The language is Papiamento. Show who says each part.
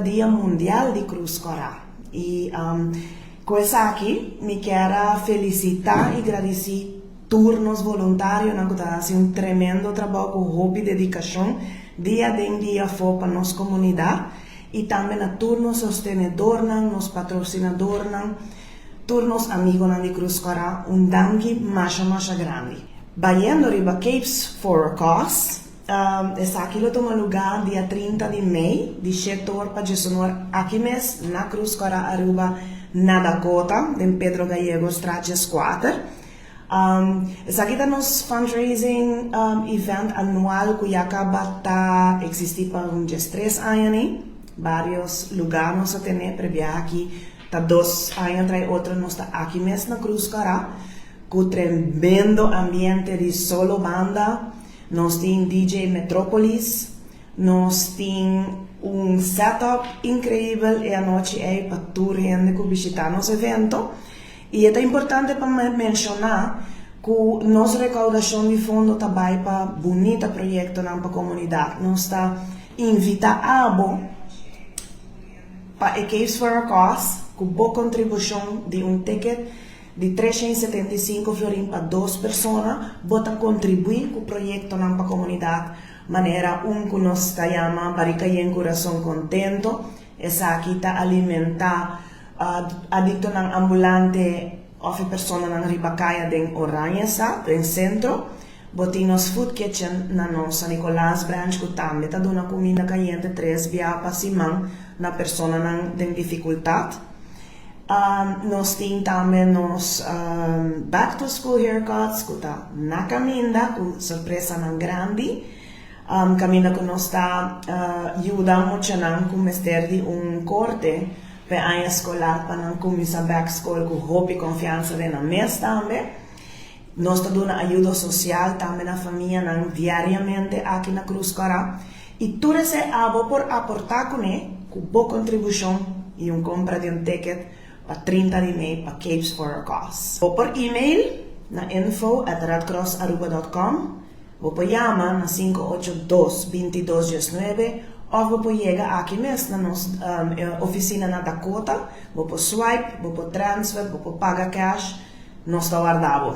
Speaker 1: Dia Mundial di Cruz Cora. Y cu esaki, mi kier felicita y gradici tur nos voluntarionan cu ta haciendo un tremendo trabou cu hopi dedicacion dia aden dia afo pa nos comunidad y tambe na tur nos sostenedornan, nos patrocinadornan, tur nos amigonan di Cruz Cora, un danki masha masha grandi. Bayendo riba Capes for a Cause, esaki lo tuma luga dia 30 di mei, di 7 or pa 19 aki mes, na Cruz Cora Aruba, na Dakota, den Pedro Gallego Straat 4. Esaki ta nos fundraising event anual cu ya caba ta existi pa un 3 aña, ne? Varios luga nos a tene, pero aki ta 2 aña tras otro nos ta aki mes na Cruz Cora, cu tremendo ambiente di solo banda. Nos tin DJ Metropolis, nos tin un setup increibel e anochi ey pa tur hende cu bishita nos evento. Y ta importante pa menciona cu nos recaudacion di fondo tambe pa bunita proyectonan pa comunidad. Nos ta invita abo pa A Capes for a Cause, cu bo contribucion di un ticket di 375 florin pa dos persona, bo ta contribui cu proyectonan pa comunidad, manera un cu nos ta yama Barica Yen Curason Contento. Esaki ta alimenta adictonan ambulante of personanan riba caya den Oranjestad, den centro. Bo tin nos food kitchen na nos San Nicolas branch cu tambe ta duna cuminda cayente tres biaha pa siman na personanan den dificultad. Nos tin tambe nos back to school haircuts cu ta na caminda cu sorpresanan grandi. Caminda cu nos ta yuda muchanan cu mester di un corte pa aña escolar pa nan cuminsa back school cu hopi confiansa den nan mes tambe. Nos ta duna ayudo social tambe na famianan diariamente aki na Cruz Cora. Y tur esey abo por aporta cune, cu bo contribucion y un compra di un ticket pa 30 di mei pa Capes for a Cause. Of por email na info@redcrossaruba.com of por yama na 582-2219 of por yega aki mes na nos oficina na Dakota, bo por swipe, bo por transfer, bo por paga cash, nos ta warda bo.